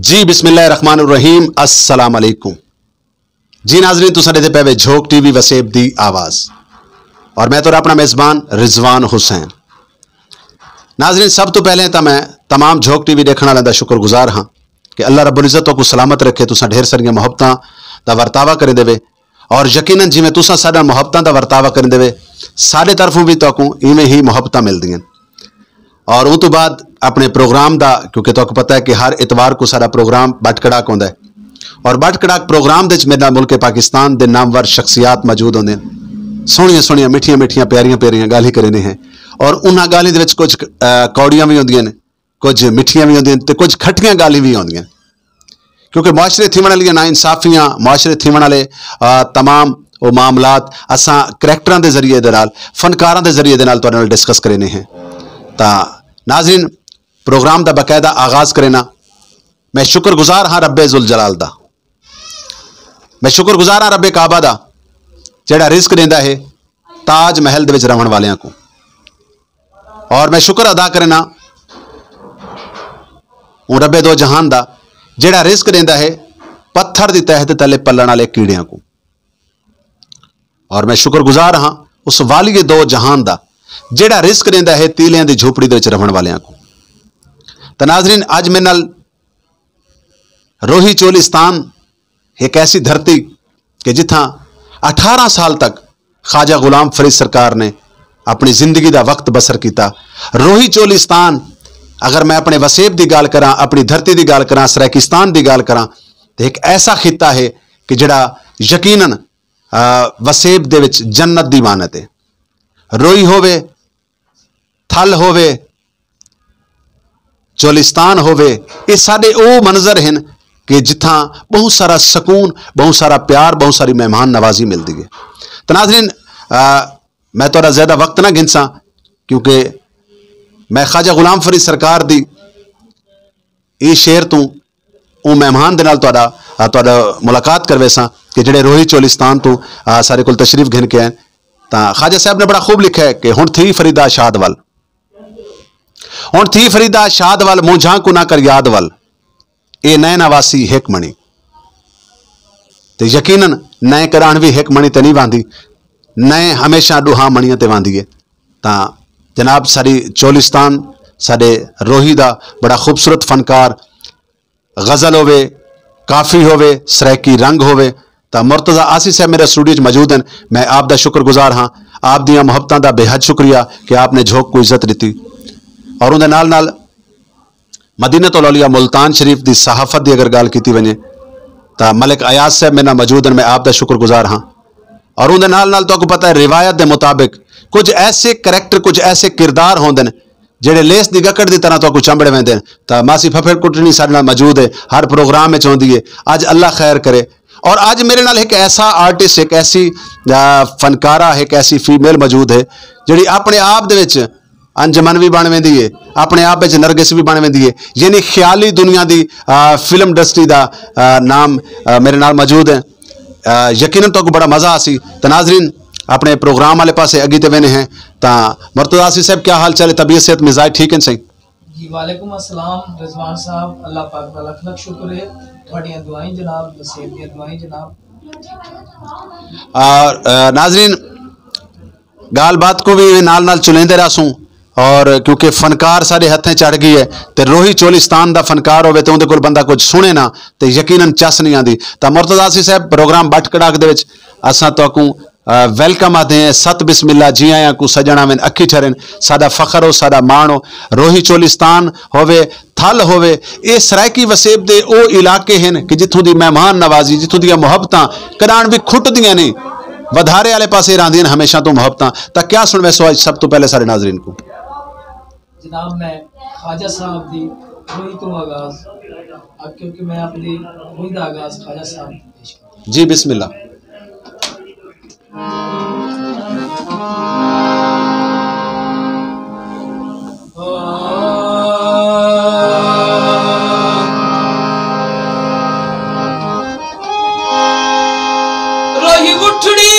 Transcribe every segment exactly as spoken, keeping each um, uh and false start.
جی بسم اللہ الرحمن الرحیم، السلام علیکم۔ جی ناظرین، تساں ݙیہدے پئے وے جھوک ٹی وی وسیب دی آواز، اور میں تہاݙا اپݨا میزبان رضوان حسین۔ ناظرین، سب توں پہلے تاں میں تمام جھوک ٹی وی ݙیکھݨ والوں دا شکر گزار ہاں کہ اللہ رب العزت تہاکوں سلامت رکھے، تساں ڈھیر ساریاں محبتاں دا ورتاوا کریندے وے، اور یقیناً جیویں تساں ساݙے نال محبتاں دا ورتاوا کریندے وے، ساݙے طرفوں وی تہاکوں ایویں ہی محبتاں ملدیاں۔ اور اوں توں بعد اپݨے پروگرام دا، کیونکہ تہاکوں پتہ ہے کہ ہر اتوار کوں ساݙا پروگرام بٹ کڑاک ہوندا ہے، اور بٹ کڑاک پروگرام دے وچ میݙے نال ملک پاکستان دے نامور شخصیات موجود ہوندے ہن، سوہݨیاں سوہݨیاں، مٹھیاں مٹھیاں، پیاریاں پیاریاں ڳالھیں کریندے ہیں، اور انہاں ڳالھیں دے وچ کجھ کوڑیاں وی ہوندیاں نے، کجھ مٹھیاں وی ہوندیاں نے تے کجھ کھٹیاں ڳالھیں وی ہوندیاں نے۔ کیونکہ معاشرے تھیوݨ والیاں ناانصافیاں، معاشرے تھیوݨ والے تمام او معاملات اساں کریکٹراں دے ذریعے دے نال، فنکاراں دے ذریعے دے نال تہاݙے نال ڈسکس کرینے ہیں۔ تاں ناظرین، پروگرام دا باقاعدہ آغاز کرینا۔ میں شکر گزار ہاں رب ذوالجلال دا، میں شکر گزار ہاں رب کعبہ دا، جیڑھا رزق ݙیندا ہے تاج محل دے وچ رہوݨ والیاں کوں، اور میں شکر ادا کرینا اوں رب دو جہان دا، جیڑھا رزق ݙیندا ہے پتھر دی تہہ دے تلے پلݨ والے کیڑیاں کوں۔ اور میں شکر گزار ہاں اس والی دو جہان دا، جیڑھا رزق ݙیندا ہے تیلیاں دی جھوپڑی دے وچ رہوݨ والیاں کوں۔ تاں ناظرین، اڄ میݙے نال روہی چولستان، ایک ایسی دھرتی کہ جتھاں اٹھارہ سال تک خواجہ غلام فرید سرکار نے اپݨی زندگی دا وقت بسر کیتا۔ روہی چولستان، اگر میں اپݨے وسیب دی ڳالھ کراں، اپݨی دھرتی دی ڳالھ کراں، سرائیکستان دی ڳالھ کراں، تے ایک ایسا خطہ ہے کہ جیڑھا یقیناً وسیب دے وچ جنت دی مانت ہے۔ روئی ہووے، تھل ہووے، چولستان ہووے، اے ساݙے او منظر ہن کہ جتھاں ٻہوں سارا سکون، ٻہوں سارا پیار، ٻہوں ساری مہمان نوازی ملدی ہے۔ تاں ناظرین، میں تہاݙا زیادہ وقت نہ گھنساں، کیونکہ میں خواجہ غلام فرید سرکار دی ایں شعر توں اوں مہمان دے نال تہاݙا تہاݙا ملاقات کرویساں کہ جیڑھے روہی چولستان توں ساݙے کول تشریف گھن کے آئے۔ تاں خواجہ صاحب نے بڑا خوب لکھا ہے کہ ہݨ تھی فریدا شاد ول، ہݨ تھی فریدا شاد ول، مونجھاں کوں نہ کر یاد ول، اے نئیں نہ واسی ہک مݨی۔ تے یقیناً نئیں کراہݨ وی ہک مݨی تے نئیں واہندی، نئیں ہمیشہ ݙوہاں مݨیاں تے واہندی ہے۔ تاں جناب ساݙی چولستان، ساݙے روہی دا بڑا خوبصورت فنکار، غزل ہووے، کافی ہووے، سرائیکی رنگ ہووے، تاں مرتضی آسی صاحب میرے اسٹوڈیو وچ موجود ہیں۔ میں آپ دا شکر گزار ہاں، آپ دیاں محبتاں دا بے حد شکریہ کہ آپ نے جھوک کوں عزت ݙتی۔ اور اوندے نال نال مدینۃ الاولیاء ملتان شریف دی صحافت دی اگر ڳالھ کیتی ونڄے تاں ملک ایاز صاحب میرے نال موجود ہیں، میں آپ دا شکر گزار ہاں۔ اور اوندے نال نال تہاکوں پتہ ہے روایت دے مطابق کجھ ایسے کریکٹر، کجھ ایسے کردار ہوندے نے جیڑھے لیس دی گکڑ دی طرح تہاکوں چنبڑے ویندے نے۔ تاں ماسی پھپھڑ کٹنی ساݙے نال موجود ہے، ہر پروگرام وچ ہوندی ہے۔ اڄ اللہ خیر کرے۔ اور اڄ میرے نال ہک ایسا آرٹسٹ، ہک ایسی فنکارہ، ہک ایسی فیمیل موجود ہے جیڑھی اپݨے آپ دے وچ انجمن وی بݨ ویندی ہے، اپݨے آپ وچ نرگس وی بݨ ویندی ہے، یعنی خیالی دنیا دی فلم انڈسٹری دا نام میرے نال موجود ہے۔ یقیناً تہاکوں بڑا مزہ آسی۔ تاں ناظرین، اپݨے پروگرام والے پاسے اڳی تے ویندے ہیں۔ تاں مرتضی آسی صاحب، کیا حال چال ہے؟ طبیعت صحت مزاج ٹھیک ہیں سائیں؟ جی وعلیکم السلام رضوان صاحب، اللہ پاک دا لکھ لکھ شکر ہے، تہاݙیاں دعائیں جناب، وسیب دیاں دعائیں جناب۔ اور ناظرین، ڳالھ بات کوں وی نال نال چلیندے رہسوں، اور کیونکہ فنکار ساݙے ہتھیں چڑھ ڳئی ہے تے روہی چولستان دا فنکار ہووے تے اوندے کول بندہ کجھ سݨے نہ تے یقیناً چس نئیں آندی۔ تاں مرتضی آسی صاحب، پروگرام بٹ کڑاک دے وچ اساں تہاکوں ویلکم آہدے ہیں، ست بسم اللہ، جی آیاں کوں سڄݨ آون، اکھی ٹھرن، ساݙا فخر ہو، ساݙا ماݨ ہو۔ روہی چولستان ہووے، تھل ہووے، اے سرائیکی وسیب دے او علاقے ہن کہ جتھوں دی مہمان نوازی، جتھوں دیاں محبتاں کݙاہݨ وی کھٹدیاں نئیں، ودھارے والے پاسے رہندیاں ہمیشہ توں محبتاں۔ تاں کیا سݨویسو اڄ سب توں پہلے ساݙے ناظرین کوں؟ جناب، میں خواجہ صاحب دی روہی توں آغاز، کیونکہ میں اپݨی روہی دا آغاز خواجہ صاحب دی پیش کروں۔ جی بسم اللہ۔ روہی اٹھڑی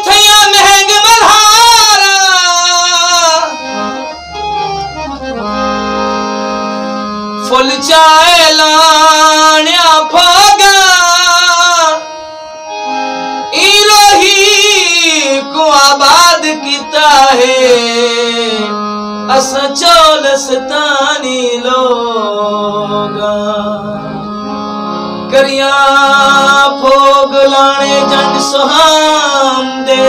تھیا مہنگ ملہارا، فل چائے لا ہے، اساں چولستانی لوگاں۔ کریاں پھوگ لانے جنڈ سہام دے،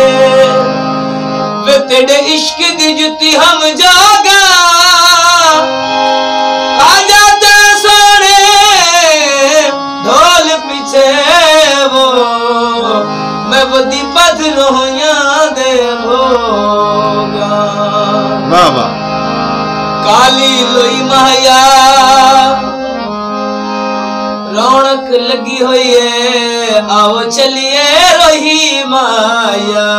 وے تیݙے عشق دی جتی ہم جاگا۔ خواجہ تے سوہݨے ڈھول پچھے وہ، میں ودی پدھ روہیاں دے بھوگاں۔ واہ واہ۔ کالی لوئی ماہیا، رونق لڳی ہوئی ہے، آؤ چلیے روہی ماہیا۔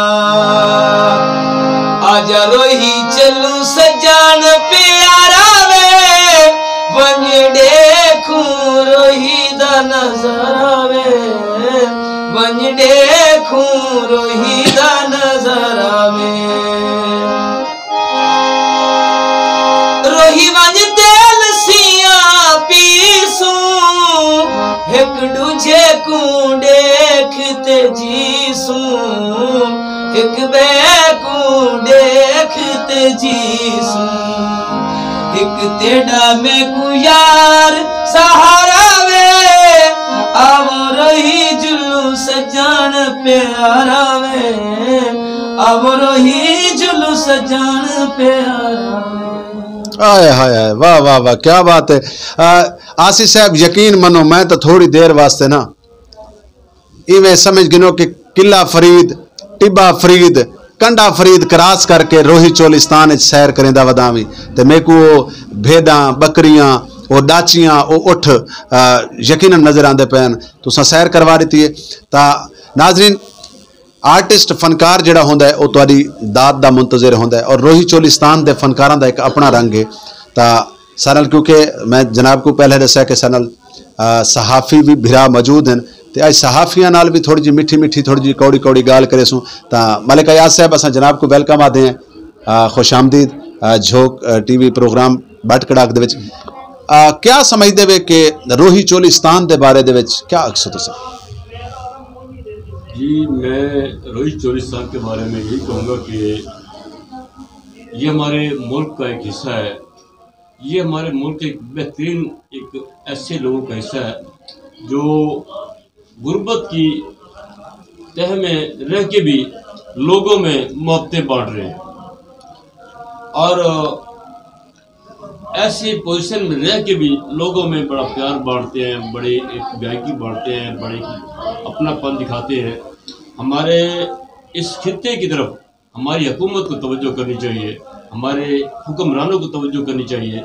آجا روہی چلوں سڄݨ پیارا وے، ونڄ ݙیکھوں روہی دا نظارہ وے، ونڄ ݙیکھوں روہی دا نظارہ وے۔ روہی ونڄ تے لسیاں پیسوں، ہک ݙوجھے کوں ݙیکھ تے جیسوں، ہک ٻئے کوں ݙیکھ تے جیسوں۔ ہک تیݙا میکوں یار سہارا وے، آوو روہی جلوں سڄݨ پیارا وے، آوو روہی جلوں سڄݨ پیارا وے۔ آئے ہائے ہائے، واہ واہ واہ، کیا بات ہے۔ آ، آصف صاحب، یقین منو، میں تو تھوڑی دیر واسطے نا ایویں سمجھ گھنو کہ قلعہ فرید، ٹبہ فرید، کنڈا فرید کراس کر کے روہی چولستان اچ سیر کریندا وداں وی، تے میکوں او بھیڈاں، بکریاں، او ݙاچیاں، او اٹھ، آ، یقیناً نظر آندے پئے ہن۔ تساں سیر کروا ݙتی ہے۔ تاں ناظرین، آرٹسٹ، فنکار جیڑھا ہوندا ہے، او تہاݙی داد دا منتظر ہوندا ہے، اور روہی چولستان دے فنکاراں دا ہک اپݨا رنگ ہے۔ تاں سارے نال، کیونکہ میں جناب کوں پہلے ݙسیا کہ سارے نال، آ، صحافی وی بھرا موجود ہن، تے اڄ صحافیاں نال وی تھوڑی جی مٹھی مٹھی، تھوڑی جی کوڑی کوڑی ڳالھ کریسوں۔ تاں ملک ایاز صاحب، اساں جناب کوں ویلکم آہدے ہیں۔ آ، خوش آمدید، آ، جھوک، آ، ٹی وی پروگرام بٹ کڑاک دے وچ۔ آ، کیا سمجھدے وے کہ روہی چولستان دے بارے دے وچ کیا آکھسو تساں؟ جی، میں روہی چولستان کے بارے میں یہی کہوں گا کہ یہ ہمارے ملک کا ایک حصہ ہے۔ یہ ہمارے ملک کے ایک بہترین، ایک ایسے لوگوں کا حصہ ہے جو غربت کی تہہ میں رہ کے بھی لوگوں میں محبتیں بانٹ رہے ہیں، اور ایسی پوزیشن میں رہ کے بھی لوگوں میں بڑا پیار بانٹتے ہیں، بڑی ایک گائیکی بانٹتے ہیں، بڑی اپنا پن دکھاتے ہیں۔ ہمارے اس خطے کی طرف ہماری حکومت کو توجہ کرنی چاہیے، ہمارے حکمرانوں کو توجہ کرنی چاہیے۔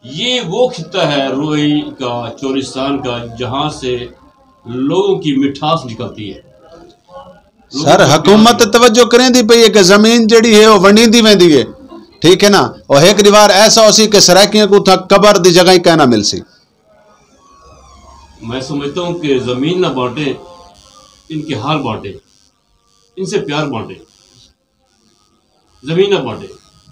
یہ وہ خطہ ہے روہی کا، چولستان کا، جہاں سے لوگوں کی مٹھاس نکلتی ہے۔ لوگوں سر، کا پیار حکومت نکلتا ہے۔ توجہ کریندی پئی ہے کہ زمین جڑی ہے، وہ ونڈیندی ویندی ہے، ٹھیک ہے نا؟ اور ایک دیوار ایسا ہو سی کہ سرائیکیاں کو اتھاں قبر دی جگہ ہی کہنا مل سی۔ میں سمجھتا ہوں کہ زمین نہ بانٹیں، ان کے حال بانٹیں، ان سے پیار بانٹیں۔ زمیناں بانٹے۔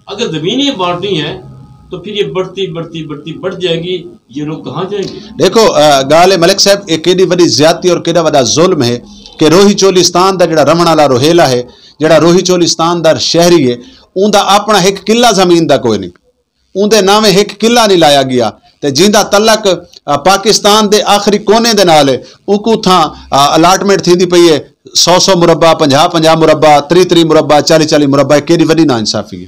اگر زمینیں بانٹنی ہیں تو پھر یہ بڑھتی، بڑھتی، بڑھتی، بڑھ جائیں گی۔ یہ لوگ کہاں جائیں گے؟ ݙیکھو، آ، ڳالھ ہے ملک صاحب، یہ کیݙی وݙی زیادتی اور کیݙا وݙا ظلم ہے کہ روہی چولستان دا جڑا رہݨ والا روہیلا ہے، جڑا روہی چولستان دا شہری ہے، اوندا اپݨا ہک کلہ زمین دا کوئی نہیں۔ اوندے ناویں ہک قلعہ نہیں لایا گیا، تے جیندا تعلق، آ، پاکستان دے آخری کونے دے نال ہے۔ اوکوں اتھاں، آ، الاٹمنٹ تھیندی پئی ہے، سو سو مربع، پنجاہ پنجاہ مربع، تریہہ تریہہ مربع، چالیہہ چالیہہ مربع، کیݙی وݙی ناانصافی ہے۔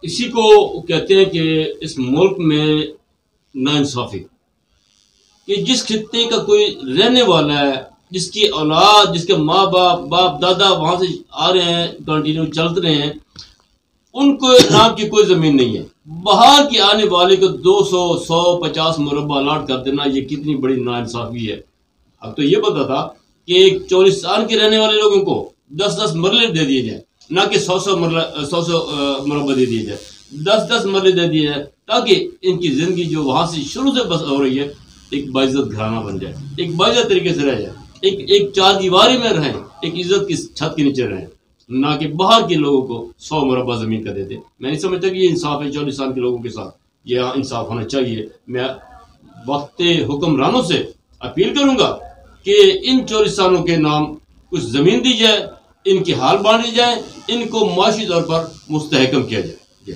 اسی کو کہتے ہیں کہ اس ملک میں ناانصافی، کہ جس خطے کا کوئی رہنے والا ہے، جس کی اولاد، جس کے ماں باپ، باپ دادا وہاں سے آ رہے ہیں، کنٹینیو چلتے رہے ہیں، ان کو نام کی کوئی زمین نہیں ہے۔ باہر کے آنے والے کو دو سو، سو پچاس مربع الاٹ کر دینا، یہ کتنی بڑی ناانصافی ہے۔ اب تو یہ بنتا تھا کہ ایک چولستان کے رہنے والے لوگوں کو دس دس مرلے دے دیے جائیں، نہ کہ سو سو مرلے، سو سو، آ، مربع دے دیے جائیں، دس دس مرلے دے دیے جائیں، تاکہ ان کی زندگی جو وہاں سے شروع سے بس ہو رہی ہے، ایک باعزت گھرانہ بن جائے، ایک باعزت طریقے سے رہ جائے، ایک، ایک چار دیواری میں رہیں، ایک عزت کی چھت کے نیچے رہیں۔ نہ کہ باہر کے لوگوں کو سو مربع زمین کا دیتے۔ میں نہیں سمجھتا کہ یہ انصاف ہے چولستان کے لوگوں کے ساتھ۔ یہ انصاف ہونا چاہیے۔ میں وقت حکمرانوں سے اپیل کروں گا کہ ان چولستانوں کے نام کچھ زمین دی جائے، ان کی حال بانٹی جائیں، ان کو معاشی طور پر مستحکم کیا جائے۔ جی۔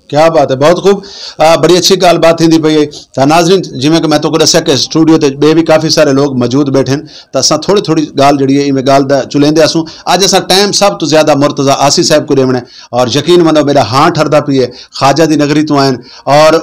کیا بات ہے، بہت خوب۔ آ، بڑی اچھی گال بات تھیندی پئی ہے۔ تاں ناظرین، جویں کہ میں تہاکوں ݙسیا کہ اسٹوڈیو تے ٻئے وی کافی سارے لوگ موجود ٻیٹھے ہن، تاں اساں تھوڑی تھوڑی گال جیڑھی ہے ایویں گال دا چلیندے آسوں۔ اڄ اساں ٹائم سب توں زیادہ مرتضی آسی صاحب کوں ݙیوݨے، اور یقین منو میݙا ہاں ٹھردا پئی ہے، خواجہ دی نگری توں آئن، اور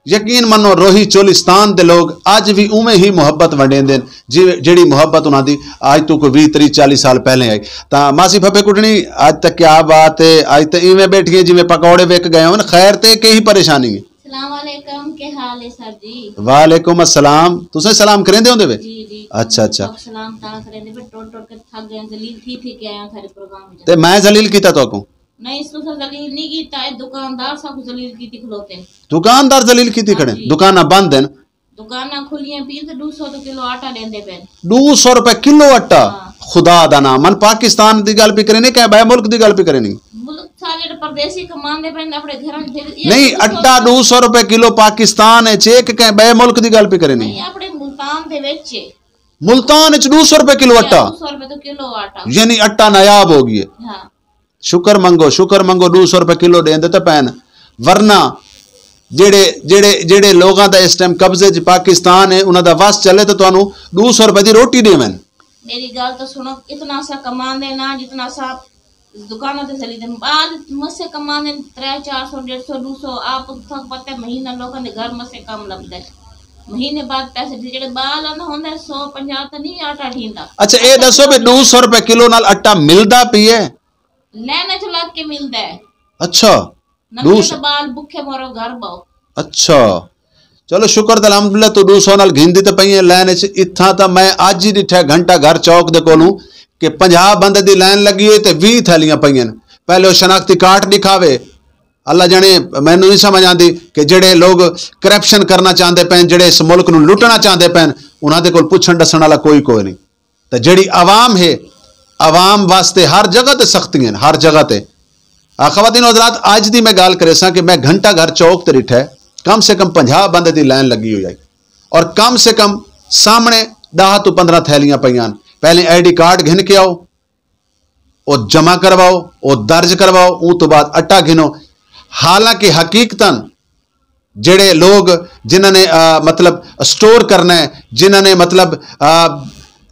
یقین منو روہی چولستان دے لوگ اڄ وی اوویں ہی محبت ونڈیندے ہن جی، جیڑھی محبت انہاں دی اڄ توں کوئی ویہہ، تریہہ، چالیہہ سال پہلے آئی۔ تاں ماسی پھپھے کٹنی، اڄ تاں کیا بات ہے، اڄ تاں ایویں ٻیٹھی ہے جویں پکوڑے وک ڳئے ہون۔ خیر تے کہیں پریشانی ہے؟ السلام علیکم، کیا حال ہے سر جی؟ وعلیکم السلام۔ تساں سلام کریندے ہوندے وے؟ جی جی۔ اچھا، اچھا۔ سلام تاں کریندے پہ ٹر ٹر کے تھک گئے، ذلیل تھی تھی کے آئے ہیں سارے پروگرام وچ۔ تے میں ذلیل کیتا تہاکوں؟ نہیں، اس تساں ذلیل نہیں کیتا، اے دکاندار ساکوں ذلیل کیتی کھلوتے۔ دکاندار ذلیل کیتی کھڑے؟ ہاں جی۔ دکاناں بند ہیں۔ دکاناں کھلیاں پین تے ݙو سو تو کلو آٹا ݙیندے پین۔ ݙو سو روپے کلو آٹا؟ ہاں۔ خدا دا نام، من پاکستان دی گل پئی کرینی کہ ٻئے ملک دی گل پئی کرینی؟ ملک سارے جڑے پردیسی کماندے پین اپنے گھراں وچ بھیج، اے نہیں، ݙو سو اٹا ݙو سو روپے کلو پاکستان وچ، اے کہ کہیں ٻئے ملک دی گل پئی کرینی؟ نہیں، اپنے ملتان دے وچ اے۔ ملتان وچ ݙو سو روپے کلو اٹا؟ ݙو سو روپے تو کلو آٹا۔ یعنی اٹا نایاب ہو ڳئے۔ ہاں۔ شکر منگو، شکر منگو، ݙو سو روپے کلو ݙیندے تے پئن، ورنہ جیڑھے جیڑھے جیڑھے لوگاں دا اس ٹائم قبضے چ پاکستان ہے، انہاں دا وس چلے تے تہانوں ݙو سو روپے دی روٹی ݙیون۔ میری گالھ تاں سنڑو، اتنا اساں کماندے نہ جتنا اساں دکاناں تے چلی تے ٻال مسے کماندے، ترے چار سو، ڈیڑھ سو، ݙو سو، آپ تہاکوں پتہ ہے مہینہ لوکاں دے گھر مسے کم لبھدا ہے۔ مہینے بعد پیسے ڈھیر، جیڑھے ٻال آندا ہوندا ہے سو پنجاہ تے نہیں آٹا ڈھیندا۔ اچھا اے ݙسو بھئی ݙو سو روپے کلو نال آٹا ملدا پی ہے؟ لین اچ لگ کے ملدا ہے۔ اچھا۔ نہ ملے تاں ٻال بکھے مرو گھر ٻہو۔ اچھا۔ چلو شکر تے الحمدللہ توں ݙو سو نال گھندی تے پئی ہیں لین اچ۔ اتھاں تاں میں اڄ ہی ݙٹھا گھنٹہ گھر چوک دے کولوں کہ پنجاہ بندے دی لین لڳی ہوئی تے ویہہ تھیلیاں پئی ہیں۔ پہلے او شناختی کارڈ ݙکھاوے۔ اللہ ڄاݨے مینوں نی سمجھ آندی کہ جیڑھے لوگ کرپشن کرݨا چاہندے پئن، جیڑھے اس ملک نوں لٹݨا چاہندے پئن، انہاں دے کول پچھݨ ݙسݨ والا کوئی کوئی نی۔ تے جیڑھی عوام ہے، عوام واسطے ہر جگہ تے سختی ہیں، ہر جگہ تے۔ آ، خواتین و حضرات، اج دی میں گال کریساں کہ میں گھنٹہ گھر چوک تے ڈٹھا ہے، کم سے کم پنجاہ بندے دی لائن لگی ہوئی آئی، اور کم سے کم سامنے ݙاہ توں پندرہ تھیلیاں پئیاں ہن۔ پہلے آئی ڈی کارڈ گھن کے آؤ، او جمع کرواؤ، او درج کرواؤ، اوں توں بعد اٹا گھنو۔ حالانکہ حقیقتاً جیڑھے لوگ جنہاں نے، آ، مطلب اسٹور کرنا ہے، جنہاں نے مطلب، آ،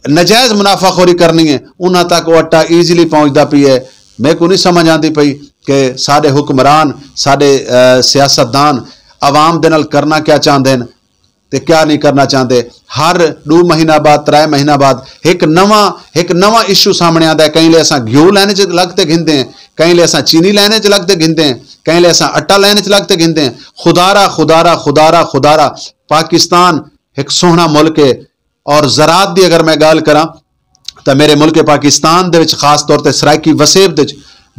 ناجائز منافع خوری کرنی ہے، انہاں تک او اٹا ایزیلی پہنچدا پی ہے۔ میکوں نہیں سمجھ آندی پئی کہ ساڈے حکمران، ساڈے، آ، سیاستدان عوام دے نال کرنا کیا چاہندے ہن تے کیا نہیں کرنا چاہندے۔ ہر ݙو مہینہ بعد، ترے مہینہ بعد ہک نواں، ہک نواں ایشو سامݨے آندا ہے۔ کہیں لے اساں گھیو لین چ لگ تے گھندے ہیں، کہیں لے اساں چینی لین چ لگ تے گھندے ہیں، کہیں لے اساں اٹا لین چ لگ تے گھندے ہیں۔ خدارا، خدارا، خدارا، خدارا، پاکستان ہک سوہݨا ملک ہے۔ اور زراعت دی اگر میں گالھ کراں تاں میرے ملک پاکستان دے وچ خاص طور تے سرائیکی وسیب دے وچ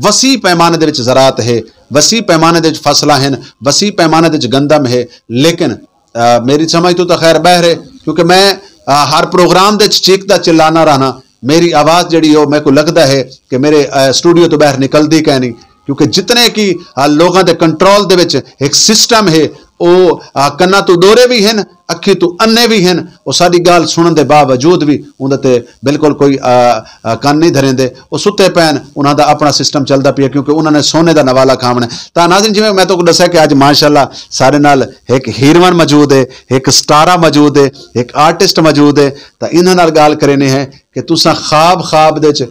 وسیع پیمانے دے وچ زراعت ہے، وسیع پیمانے دے وچ فصلاں ہن، وسیع پیمانے دے وچ گندم ہے، لیکن آ، میری سمجھ توں تاں خیر ٻاہر ہے، کیونکہ میں، آ، ہر پروگرام دے وچ چیکدا چلانا رہنا۔ میری آواز جیڑھی او میکوں لڳدا ہے کہ میرے، آ، اسٹوڈیو توں ٻاہر نکلدی کائنی، کیونکہ جتنے کہ، آ، لوگاں دے کنٹرول دے وچ ہک سسٹم ہے، او، آ، کناں توں ݙورے وی ہن، اکھیں توں انے وی ہن، او ساݙی ڳالھ سݨݨ دے باوجود وی اوندے تے بالکل کوئی، آ، آ، کن نہیں دھریندے۔ او ستے پئن، انہاں دا اپݨا سسٹم چلدا پیا، کیونکہ انہاں نے سونے دا نوالا کھاوݨا ہے۔ تاں ناظرین، جیویں میں تہاکوں ݙسیا کہ اڄ ماشاءاللہ ساݙے نال ہک ہیروئن موجود ہے، ہک سٹارا موجود ہے، ہک آرٹسٹ موجود ہے، تاں انہاں نال ڳالھ کرینی ہے کہ تساں خواب، خواب دے وچ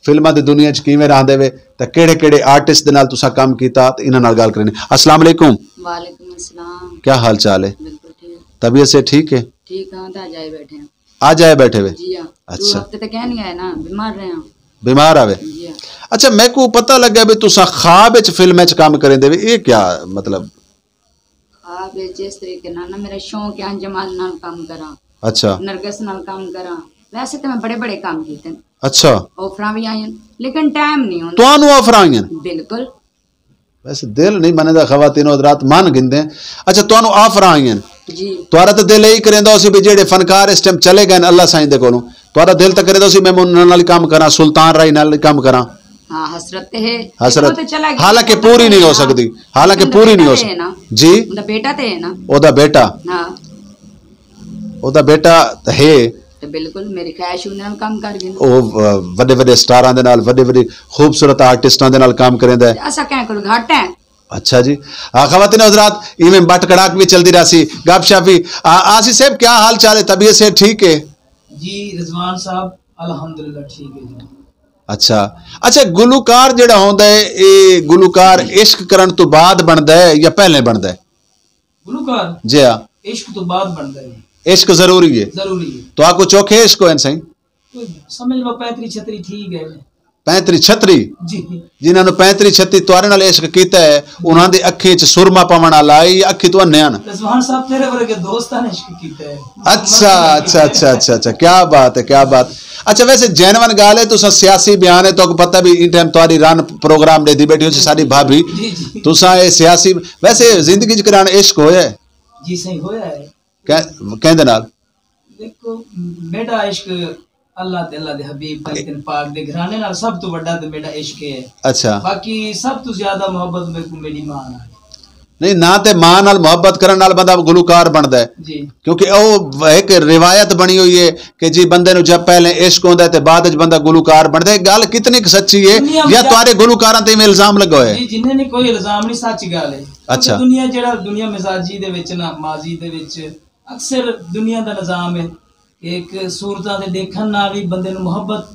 فلماں دی دنیا وچ کیویں رہندے وے، تاں کیڑھے کیڑھے آرٹسٹ دے نال تساں کم کیتا، تاں انہاں نال ڳالھ کرینی۔ السلام علیکم۔ وعلیکم السلام۔ کیا حال چال ہے؟ بالکل ٹھیک۔ طبیعت سے ٹھیک ہے؟ ٹھیک ہاں، تاں اڄ آئے بیٹھے ہاں۔ اڄ آئے بیٹھے وے؟ جی ہاں۔ اچھا۔ ݙو ہفتے تے کہیں نہیں آئے نا، بیمار رہے ہاں۔ بیمار آ وے؟ جی ہاں۔ اچھا، میکوں پتہ لڳا وے تساں خواب وچ فلم وچ کم کریندے وے، اے کیا مطلب؟ خواب وچ اس طریقے نال نا میرا شوق ہے انجمال نال کم کراں۔ اچھا۔ نرگس نال کم کراں۔ ویسے تے میں بڑے بڑے کم کیتے۔ اچھا۔ آفراں وی آئیاں، لیکن ٹائم نہیں ہوندا۔ تہانوں آفراں آئیاں؟ بالکل۔ ویسے دل نہیں مندا، خواتین و حضرات من گھندے۔ اچھا، تہانوں آفراں آئیاں؟ جی۔ تہاڈا تے دل اے ہی کریندا ہوسی بھی جیڑھے فنکار اس ٹائم چلے گئے ہن اللہ سائیں دے کولوں، تہاڈا دل تے کریندا ہوسی میں انہاں نال ہی کم کراں، سلطان راہی نال ہی کم کراں۔ ہاں، حسرت تے ہے۔ حسرت۔ حالانکہ پوری نہیں ہو سکدی۔ حالانکہ پوری نہیں ہو سکدی۔ جی۔ اوندا بیٹا تے ہے نا۔ اودا بیٹا۔ ہاں۔ اودا بیٹا ہے۔ تے بالکل میری خواہش انہاں نال کم کر گھن۔ او، آ، وݙے وݙے سٹاراں دے نال، وݙے وݙے خوبصورت آرٹسٹاں دے نال کم کریندا ہے۔ تے اساں کہیں کولوں گھٹ ہیں؟ اچھا جی۔ آ، خواتین و حضرات، ایویں بٹ کڑاک بھی چلدی رہسی، گپ شپ بھی۔ آ، آصف صاحب، کیا حال چال ہے؟ طبیعت صحت ٹھیک ہے؟ جی رضوان صاحب، الحمدللہ ٹھیک ہے جی۔ اچھا۔ اچھا، گلوکار جیڑھا ہوندا ہے، اے گلوکار عشق کرݨ توں بعد بݨدا ہے یا پہلے بݨدا ہے؟ گلوکار جی ہاں۔ عشق توں بعد بݨدا ہے۔ عشق ضروری ہے۔ ضروری ہے۔ تو آکو چوکھے عشق ہوئے سائیں؟ کوئی سمجھ لو پینتری چھتری ٹھیک ہے۔ پینتری چھتری؟ جی۔ جنہاں نوں پینتری چھتری تہاݙے نال عشق کیتا ہے، انہاں دی اکھیں چ سرما پوݨ والا ہے یا اکھیں توں انے ہن؟ رضوان صاحب، تیرے ورگے دوستاں نے عشق کیتا ہے۔ اچھا، اچھا، اچھا، اچھا، اچھا، کیا بات ہے، کیا بات۔ اچھا، ویسے جینون ڳالھ ہے، تساں سیاسی بیان ہے، تہاکوں پتہ بھی ایں ٹائم تہاݙی رن پروگرام ݙیہدی ٻیٹھی ہوسی ساݙی بھابھی۔ جی، جی۔ تساں اے سیاسی، ویسے زندگی چ کݙاݨ عشق ہویا ہے؟ جی سائیں، ہویا ہے۔ کہیں، کہیں دے نال؟ دیکھو، میݙا عشق اللہ تے اللہ دے حبیب، کلکن پاک دے گھرانے نال سب توں وݙا تے میݙا عشق ہے۔ اچھا۔ باقی سب توں زیادہ محبت میکوں میݙی ماں نال ہے۔ نہیں، نہ تے ماں نال محبت کرݨ نال بندہ گلوکار بݨدا ہے۔ جی۔ کیونکہ او ہک روایت بݨی ہوئی ہے کہ جی بندے نوں جب پہلے عشق ہوندا ہے تے بعد وچ بندہ گلوکار بݨدا ہے۔ ڳالھ کتنی کُ سچی ہے یا تہاݙے گلوکاراں تے ایویں الزام لڳا ہویا ہے؟ جی، جنہیں نے کوئی الزام نہیں، سچ ڳالھ ہے۔ کیونکہ اچھا۔ دنیا جیڑھا، دنیا مزاجی دے وچ نا، ماضی دے وچ اکثر دنیا دا نظام ہے کہ ہک صورتاں دے ݙیکھݨ نال وی بندے نوں محبت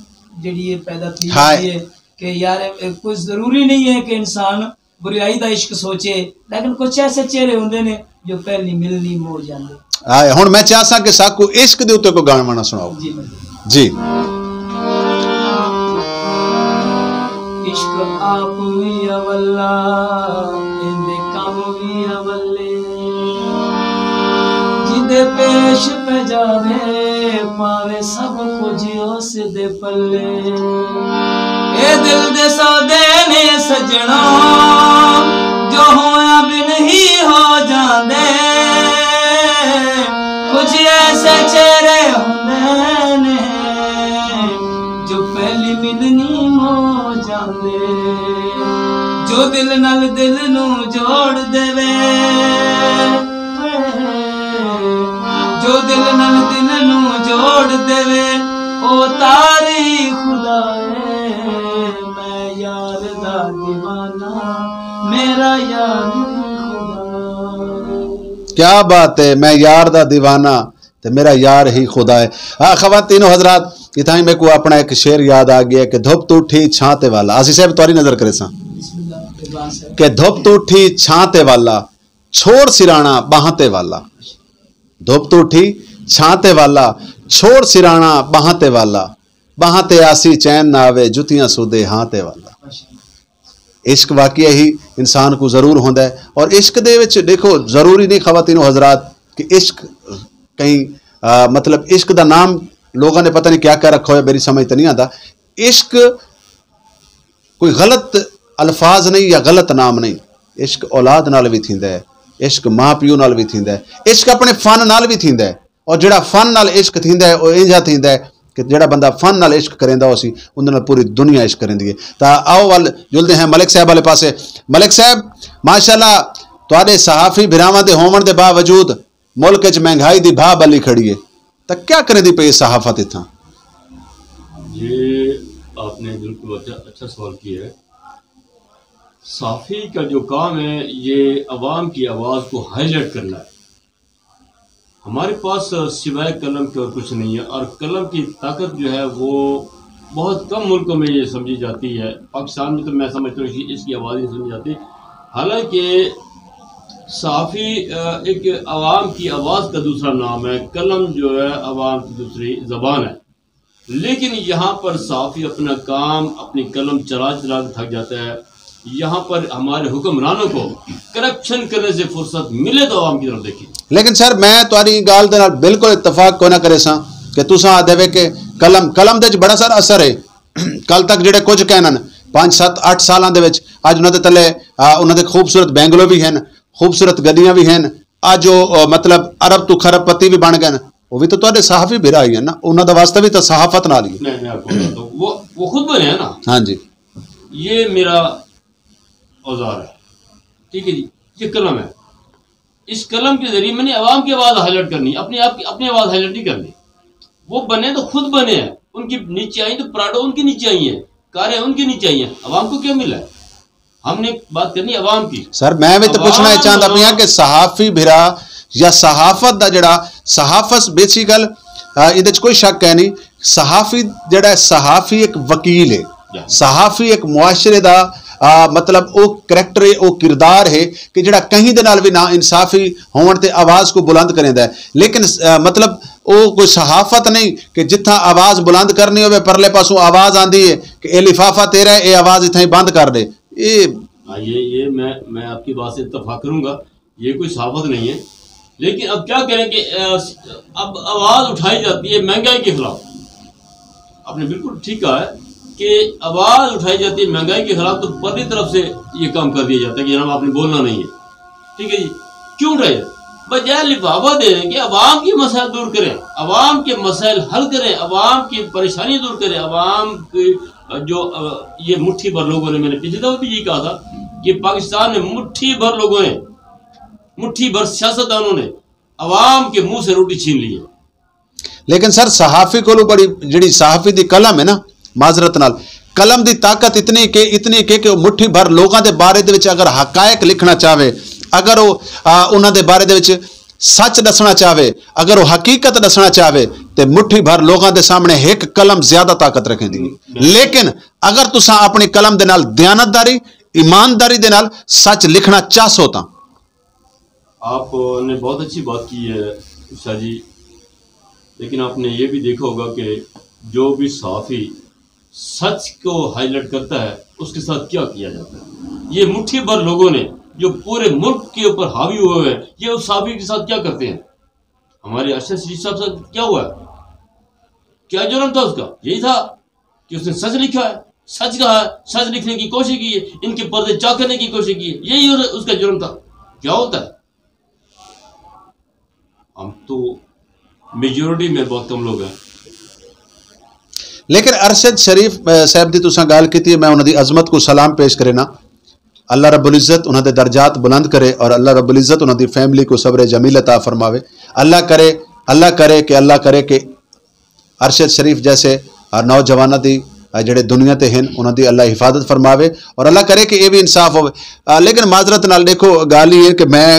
جیڑھی ہے پیدا تھی ویندی ہے کہ یار، اے کوئی ضروری نہیں ہے کہ انسان بریائی دا عشق سوچے، لیکن کچھ ایسے چہرے ہوندے نے جو پہلی ملنی مو جاندے۔ ہائے، ہݨ میں چاہساں کہ ساکوں عشق دے اُتے کوئی ڳاݨا واݨا سݨاؤ۔ جی، میں جی۔ عشق آپ وی اولا، ایندے کم وی اولے۔ جیندے پیش پہ جاوے، پاوے سب کجھ اس دے پلے۔ اے دل دے سودے نے سجݨا، جو ہویا بن ہی ہو جاندے۔ کجھ ایسے چہرے ہوندے نے، جو پہلی ملنی مو جاندے۔ جو دل نال دل نوں جوڑ دیوے، جو دل نال دل نوں جوڑ دیوے، او تار ہی خدا ہے۔ میں یار دا دیوانہ، میرا یار ہی خدا۔ کیا بات ہے، میں یار دا دیوانہ تے میرا یار ہی خدا ہے۔ ہاں، خواتین و حضرات، اتھائیں میکوں اپݨا ہک شعر یاد آ ڳیا کہ دھپ توں اٹھی چھاں تے والا۔ آصف صاحب، تہاݙی نظر کریساں۔ بسم اللہ، رضوان صاحب۔ کہ دھپ توں اٹھی چھاں تے والا، چھوڑ سراݨا ٻانہہ تے والا۔ دھپ توں اٹھی چھاں تے والا، چھوڑ سراݨا ٻانہہ تے والا۔ ٻانہہ تے آسی چین نہ آوے، جتیاں سودے ہاں تے والا۔ عشق واقعی ہی انسان کوں ضرور ہوندا ہے۔ اور عشق دے وچ ݙیکھو، ضروری نہیں خواتین و حضرات کہ عشق کہیں، آ، مطلب عشق دا نام لوگاں نے پتہ نہیں کیا کیا رکھا ہویا، میری سمجھ تے نہیں آندا۔ عشق کوئی غلط الفاظ نہیں یا غلط نام نہیں۔ عشق اولاد نال وی تھیندا ہے، عشق ماں پیو نال وی تھیندا ہے، عشق اپݨے فن نال وی تھیندا ہے۔ اور جیڑھا فن نال عشق تھیندا ہے، او اینجھا تھیندا ہے کہ جیڑھا بندہ فن نال عشق کریندا ہوسی، اوندے نال پوری دنیا عشق کریندی ہے۔ تاں آؤ ول جلدے ہیں ملک صاحب والے پاسے۔ ملک صاحب، ماشاءاللہ، تہاݙے صحافی بھراواں دے ہووݨ دے باوجود ملک وچ مہنگائی دی بھا ٻلی کھڑی ہے، تاں کیا کریندی پئی ہے صحافت اتھاں؟ یہ آپ نے بالکل اچھا، اچھا سوال کیا ہے۔ صحافی کا جو کام ہے، یہ عوام کی آواز کو ہائی لائٹ کرنا ہے۔ ہمارے پاس سوائے قلم کے اور کچھ نہیں ہے، اور قلم کی طاقت جو ہے وہ بہت کم ملکوں میں یہ سمجھی جاتی ہے۔ پاکستان میں تو میں سمجھتا ہوں کہ اس کی آواز نہیں سمجھی جاتی، حالانکہ صحافی، آ، ایک عوام کی آواز کا دوسرا نام ہے، قلم جو ہے عوام کی دوسری زبان ہے۔ لیکن یہاں پر صحافی اپنا کام، اپنی قلم چلا چلا کے تھک جاتا ہے۔ یہاں پر ہمارے حکمرانوں کو کرپشن کرنے سے فرصت ملے تو عوام کی طرف دیکھیں۔ لیکن سر، میں تہاݙی ڳالھ دے نال بالکل اتفاق کوئی نہ کریساں کہ تساں آہدے وے کہ قلم، قلم دے وچ بڑا سارا اثر ہے۔ کل تک جیڑھے کجھ کہنن، پنج، ست، اٹھ سالاں دے وچ اڄ انہاں دے تلے، آ، انہاں دے خوبصورت بینگلو وی ہن، خوبصورت گݙیاں وی ہن، اڄ او، آ، مطلب عرب توں کھرب پتی وی بݨ ڳئے ہن۔ او وی تاں تہاݙے صحافی بھرا ہی ہن نا، انہاں دا واسطہ وی تاں صحافت نال ہی ہے۔ میں، میں آپ کو بتاتا ہوں، وہ، وہ خود بنے ہیں نا۔ ہاں جی۔ یہ میرا اوزار ہے، ٹھیک ہے جی، یہ قلم ہے۔ اس قلم کے ذریعے میں نے عوام کی آواز ہائی لائٹ کرنی، اپنے آپ کی، اپنی آواز ہائی لائٹ نہیں کرنی۔ وہ بنے تو خود بنے ہیں، ان کی نیچے آئی تو پراڈو ان کی نیچے آئی ہیں، کاریں ان کی نیچے آئی ہیں، عوام کو کیا ملا ہے؟ ہم نے بات کرنی عوام کی۔ سر میں بھی تو پوچھنا چاہتا پیا کہ صحافی بھرا یا صحافت دا جڑا صحافت بیچی گل، یہ کوئی شک ہے نہیں۔ صحافی جڑا ہے صحافی ایک وکیل ہے، صحافی ایک معاشرے دا آ, مطلب او کریکٹر ہے، او کردار ہے کہ جڑا کہیں دے نال بھی نا انصافی ہون تے آواز کو بلند کریندا ہے۔ لیکن آ, مطلب او کوئی صحافت نہیں کہ جتھاں آواز بلند کرنی ہوئے پرلے پاسوں آواز آندی ہے کہ اے لفافہ تیرا ہے، اے آواز اتھاں ہی بند کر دے۔ اے ہاں، یہ یہ میں میں آپ کی بات سے اتفاق کروں گا۔ یہ کوئی صحافت نہیں ہے۔ لیکن اب کیا کریں کہ اب آواز اٹھائی جاتی ہے مہنگائی کے خلاف۔ آپ نے بالکل ٹھیک کہا ہے کہ آواز اٹھائی جاتی ہے مہنگائی کے خلاف، تو پرلی طرف سے یہ کام کر دیا جاتا ہے کہ جناب آپ نے بولنا نہیں ہے۔ ٹھیک ہے جی، کیوں اٹھائی جاتی؟ بجائے لفافہ دینے کے عوام کے مسائل دور کریں، عوام کے مسائل حل کریں، عوام کی پریشانی دور کریں، عوام کی جو یہ مٹھی بھر لوگوں نے، میں نے پچھلے دفعہ بھی یہی کہا تھا کہ پاکستان میں مٹھی بھر لوگوں نے، مٹھی بھر سیاستدانوں نے عوام کے منہ سے روٹی چھین لی ہے۔ لیکن سر صحافی کو بڑی جڑی صحافی دی قلم ہے نا، معذرت نال، قلم دی طاقت اتنی کہ اتنی کہ کہ مٹھی بھر لوگاں دے بارے دے وچ اگر حقائق لکھنا چاہے، اگر وہ انہاں دے بارے دے وچ سچ دسنا چاہے، اگر وہ حقیقت دسنا چاہے، تے مٹھی بھر لوگاں دے سامنے ایک قلم زیادہ طاقت رکھیں دی۔ لیکن اگر تساں اپنی قلم دے نال دیانتداری، ایمانداری دے نال سچ لکھنا چاہسو تاں آپ نے بہت اچھی بات کی ہے شاہ جی، لیکن آپ نے یہ بھی دیکھا ہوگا کہ جو بھی صحافی سچ کو ہائی لائٹ کرتا ہے اس کے ساتھ کیا کیا جاتا ہے؟ یہ مٹھی بھر لوگوں نے جو پورے ملک کے اوپر حاوی ہوئے ہوئے ہیں، یہ اس صحافی کے ساتھ کیا کرتے ہیں؟ ہمارے ارشد شریف صاحب سے کیا ہوا ہے؟ کیا جرم تھا اس کا؟ یہی تھا کہ اس نے سچ لکھا ہے، سچ کہا ہے، سچ لکھنے کی کوشش کی ہے، ان کے پردے چاک کرنے کی کوشش کی ہے، یہی اس کا جرم تھا۔ کیا ہوتا ہے؟ ہم تو میجورٹی میں بہت کم لوگ ہیں۔ لیکن ارشد شریف صاحب دی تساں گال کیتی ہے، میں انہاں دی عظمت کو سلام پیش کرے نا۔ اللہ رب العزت انہاں دے درجات بلند کرے اور اللہ رب العزت انہاں دی فیملی کو صبر جمیل عطا فرماوے۔ اللہ کرے، اللہ کرے کہ اللہ کرے کہ ارشد شریف جیسے نوجواناں دی جڑے دنیا تے ہیں انہاں دی اللہ حفاظت فرماوے اور اللہ کرے کہ یہ بھی انصاف ہوئے۔ لیکن معذرت نال دیکھو گال یہ ہے کہ میں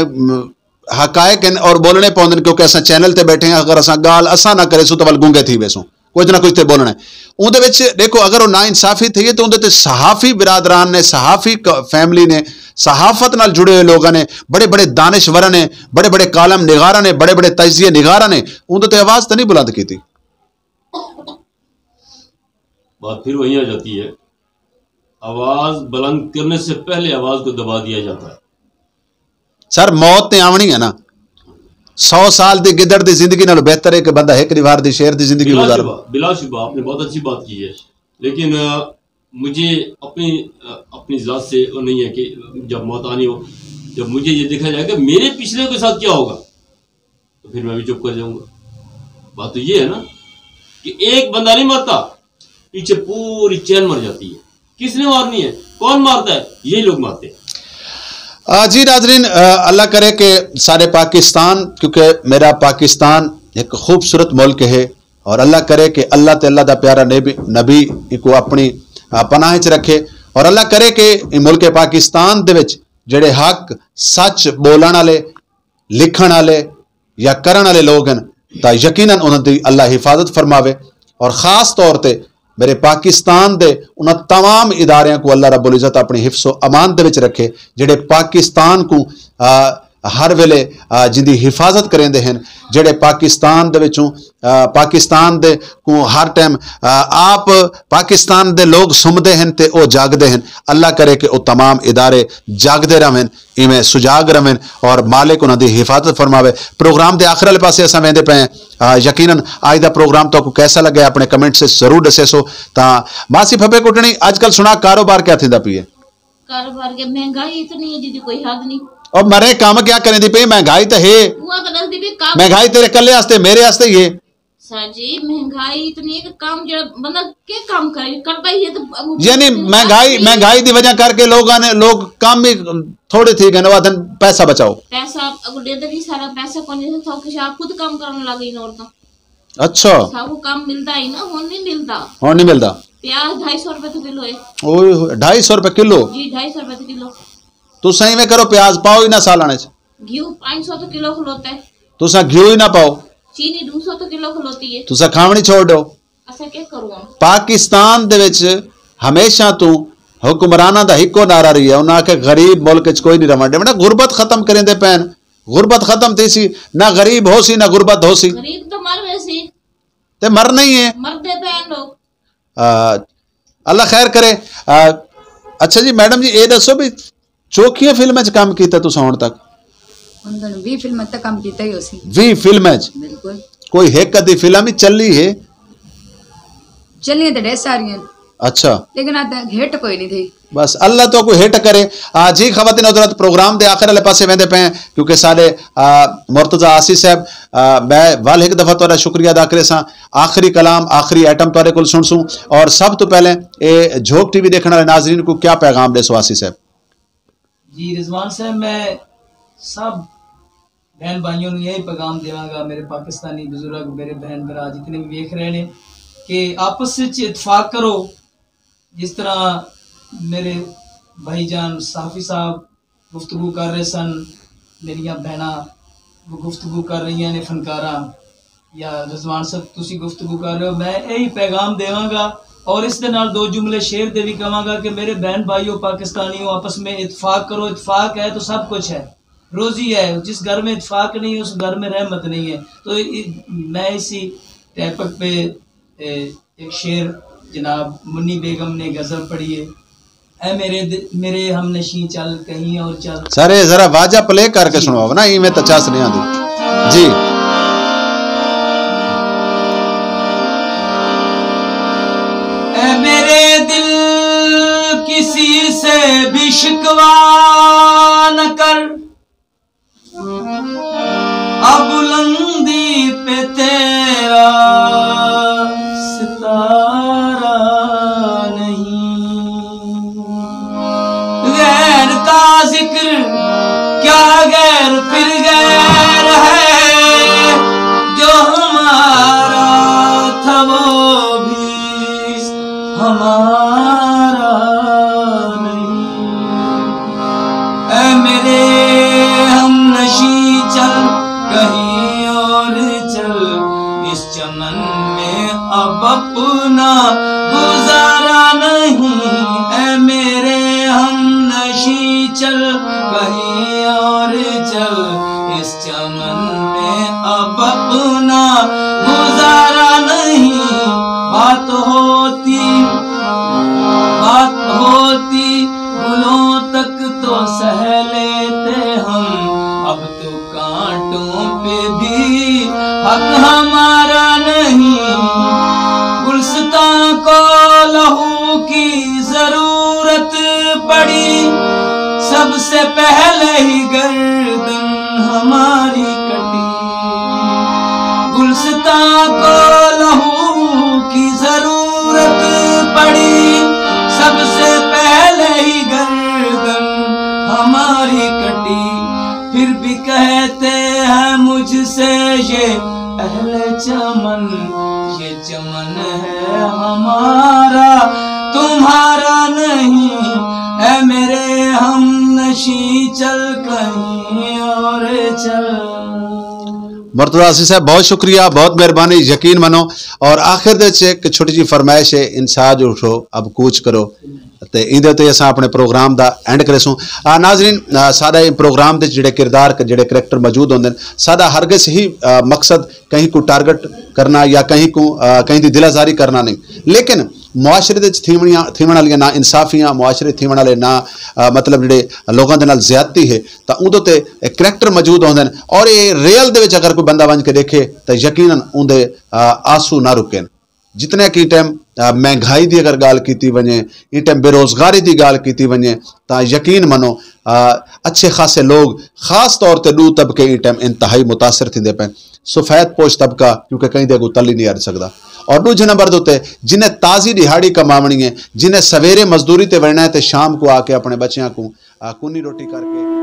حقائق ہیں اور بولنے پوندن کیونکہ اساں چینل تے بیٹھے ہیں، اگر اساں گال اساں نہ کرے سو تو ول گونگے تھی ویسوں، کچھ نہ کچھ تے بولنا ہے۔ اون دے وچ دیکھو اگر وہ نا انصافی تھی ہے تو اون دے تے صحافی برادران نے، صحافی فیملی نے، صحافت نال جڑے ہوئے لوگاں نے، بڑے بڑے دانشوراں نے، بڑے بڑے کالم نگاراں نے، بڑے بڑے تجزیہ نگاراں نے اون دے تے آواز تے نہیں بلند کیتی۔ بات پھر وہیں آ جاتی ہے، آواز بلند کرنے سے پہلے آواز کو دبا دیا جاتا ہے۔ سر موت تے آونی ہے نا، سو سال دی گدڑ دی زندگی نالوں بہتر ہے کہ بندہ ایک دیوار دی شیر دی زندگی گزار۔ بلا شبہ آپ نے بہت اچھی بات کی ہے، لیکن مجھے اپنی اپنی ذات سے وہ نہیں ہے کہ جب موت آنی ہو، جب مجھے یہ دیکھا جائے کہ میرے پچھلے کے ساتھ کیا ہوگا، تو پھر میں بھی چپ کر جاؤں گا۔ بات تو یہ ہے نا کہ ایک بندہ نہیں مرتا، پیچھے پوری چین مر جاتی ہے۔ کس نے مارنی ہے؟ کون مارتا ہے؟ یہی لوگ مارتے ہیں۔ جی ناظرین، اللہ کرے کہ سارے پاکستان، کیونکہ میرا پاکستان ایک خوبصورت ملک ہے، اور اللہ کرے کہ اللہ تے اللہ دا پیارا نبی نبی کو اپنی پناہ چ رکھے، اور اللہ کرے کہ ملک پاکستان دے وچ جڑے حق سچ بولن والے، لکھن والے یا کرن والے لوگ ہیں، تاں یقیناً انہاں دی اللہ حفاظت فرماوے۔ اور خاص طور تے میرے پاکستان دے انہاں تمام اداریاں کو اللہ رب العزت اپنی حفظ و امان دے وچ رکھے، جڑے پاکستان کو ہر ویلے جن دی حفاظت کریندے ہیں، جڑے پاکستان دے وچوں پاکستان دے کو ہر ٹائم آپ پاکستان دے لوگ سمدے ہیں تے او جاگدے ہیں۔ اللہ کرے کہ او تمام ادارے جاگدے رہن، ایویں سجاگ رہن اور مالک انہاں دی حفاظت فرماوے۔ پروگرام دے آخر والے پاسے اساں ویندے پئے ہیں۔ یقیناً آج دا پروگرام تو کو کیسا لگا ہے اپنے کمنٹ سے ضرور دسے سو۔ تاں ماسی پھپے کٹنی اج کل سنا کاروبار کیا تھیندا پی ہے؟ کاروبار کے مہنگائی اتنی ہے جی کوئی حد نہیں۔ او مرے کام کیا کریں دی پی، مہنگائی تے ہے۔ مہنگائی تیرے کلے واسطے، میرے واسطے ہی ہے۔ سر جی مہنگائی اتنی ہے کہ کام جڑا بندہ کے کام کرے، کرتا ہی ہے تو یعنی مہنگائی، مہنگائی دی وجہ کر کے لوگاں نے، لوگ کام ہی تھوڑے تھی گئے، وہ آدھن پیسہ بچاؤ۔ پیسہ اگر دے دے سارا پیسہ کون نہیں تھا کہ آپ خود کام کرنے لگ گئی عورتاں۔ اچھا۔ ساکوں کم ملدا ہی نا، ہن نہیں ملدا۔ ہن نہیں ملدا۔ پیاز ڈھائی سو روپے تو کلو ہے۔ اوئے ہوئے، ڈھائی سو روپے کلو؟ جی، ڈھائی سو روپے تو کلو۔ تساں ایویں کرو، پیاز پاؤ ہی نہ سالن وچ۔ گھیو پانچ سو تو کلو کھلوتا ہے۔ تساں گھیو ہی نہ پاؤ۔ چینی دو سو تو کلو کھلوتی ہے۔ تساں کھاونی چھوڑ ݙیو۔ اساں کیا کروں ہݨ؟ پاکستان دے وچ ہمیشہ توں حکمراناں دا ہکو نعرہ رہی ہے، انہاں آکھیا غریب ملک وچ کوئی نہیں رہݨ ݙیوݨا، غربت ختم کریندے پئن، غربت ختم تھیسی، نہ غریب ہوسی نہ غربت ہوسی۔ غریب تو مر ویسی۔ تے مرنا ہی ہے۔ مردے پئن لوگ۔ آ، اللہ خیر کرے۔ آ، اچھا جی میڈم جی، اے ݙسو بھی چوکھیاں فلماں چ کم کیتا تساں ہݨ تک؟ ہݨ تک ویہہ فلماں تک کم کیتا ہی ہوسی۔ ویہہ فلماں چ؟ بالکل۔ کوئی ہک ادھی فلم ہی چلی ہے؟ چلیاں تے ڈھیر ساریاں۔ اچھا۔ لیکن آ تک ہٹ کوئی نہیں تھی۔ بس اللہ تو کوئی ہٹ کرے۔ آ، جی خواتین حضرات، پروگرام دے آخر والے پاسے ویندے پئے ہیں، کیونکہ سارے، آ، مرتضی آسی صاحب، آ، میں ول ہک دفعہ تہاڈا شکریہ ادا کریساں۔ آخری کلام، آخری آئٹم تہاڈے کول سنسوں، اور سب تو پہلے اے جھوک ٹی وی ݙیکھݨ والے ناظرین کوں کیا پیغام ݙیسو آسی صاحب؟ جی رضوان صاحب، میں سب بہن بھائیوں نوں یہی پیغام دیواں گا، میرے پاکستانی بزرگ، میرے بہن بھرا جتنے بھی ویکھ رہے نے، کہ آپس وچ اتفاق کرو۔ جس طرح میرے بھائی جان صحافی صاحب گفتگو کر رہے سن، میریاں بہناں گفتگو کر رہیاں نے، فنکاراں، یا رضوان صاحب تسی گفتگو کر رہے ہو، میں یہی پیغام دیواں گا۔ اور اس دے نال دو جملے شعر دے بھی کہواں گا کہ میرے بہن بھائیو پاکستانیوں، آپس میں اتفاق کرو، اتفاق ہے تو سب کچھ ہے، روزی ہے، جس گھر میں اتفاق نہیں ہے اس گھر میں رحمت نہیں ہے۔ تو ای-، میں اسی ٹاپک پہ، اے، ایک شعر جناب منی بیگم نے غزل پڑھی ہے، اے میرے د-، میرے ہم نشیں چل کہیں اور چل۔ سارے ذرا واجہ پلے کر کے جی۔ سنواؤ نا، ایویں تے چس نہیں آندی۔ جی۔ اے میرے دل، کسی سے بھی شکوہ نہ کر، آ بلندی پہ تیرا ستارہ نہیں۔ غیر کا ذکر کیا غیر، پھر غیر ہے جو ہمارا تھا وہ بھی ہمارا نہیں۔ اے میرے ہم نشیں چل کہیں اور چل، اس چمن میں اب اپنا گزارا نہیں۔ اے میرے ہم نشیں چل کہیں اور چل، اس چمن میں اب اپنا گزارا نہیں۔ بات ہوتی، بات ہوتی گلوں تک تو سہ لیتے ہم، اب تو کانٹوں پہ بھی حق ہمارا نہیں۔ گلستاں کو لہو کی ضرورت پڑی، سب سے پہلے ہی گردن ہماری کٹی۔ گلستاں کو لہو کی ضرورت پڑی، سب سے پہلے ہی گردن ہماری کٹی۔ پھر بھی کہتے ہیں مجھ سے یہ اہل چمن، یہ چمن ہے ہمارا، تمہارا نہیں۔ اے میرے ہم نشیں، چل کہیں اور چل۔ مرتضی آصف صاحب، بہت شکریہ، بہت مہربانی، یقین منو۔ اور آخر دے وچ ایک چھوٹی جی فرمائش ہے، انساج اٹھو، اب کوچ کرو۔ تے ایندے تے اساں اپنے پروگرام دا اینڈ کریسوں۔ آ، ناظرین، آ، ساڈا ایں پروگرام دے جڑے کردار، جڑے کریکٹر موجود ہوندے نے، ساڈا ہرگز ہی، آ، مقصد کہیں کوں ٹارگٹ کرنا یا کہیں کوں، آ، کہیں دی دل آزاری کرنا نہیں، لیکن معاشرے دے وچ تھیوݨیاں، تھیوݨ والیاں نا انصافیاں، معاشرے تھیوݨ والے نا، آ، مطلب جڑے لوگاں دے نال زیادتی ہے، تاں اوندے تے اے کریکٹر موجود ہوندے نے، اور اے ریئل دے وچ اگر کوئی بندہ ونج کے ڈیکھے تاں یقیناً اوندے، آ، آنسو نہ رکن۔ جتنے کہ ایں ٹائم، آ، مہنگائی دی اگر ڳالھ کیتی ونڄے، ایں ٹائم بے روزگاری دی ڳالھ کیتی ونڄے، تاں یقین منو، آ، اچھے خاصے لوگ، خاص طور تے ݙو طبقے ایں ٹائم انتہائی متاثر تھیندے پئن۔ سفید پوش طبقہ، کیونکہ کہیں دے اڳوں تلی نہیں اݙ سڳدا، اور ݙوجھے نمبر دے اتے جنہیں تازی ݙیہاڑی کماوݨی ہے، جنہیں سویرے مزدوری تے ونڄݨا ہے تے شام کوں آ کے اپݨے ٻچیاں کوں آ، کونی روٹی کر کے۔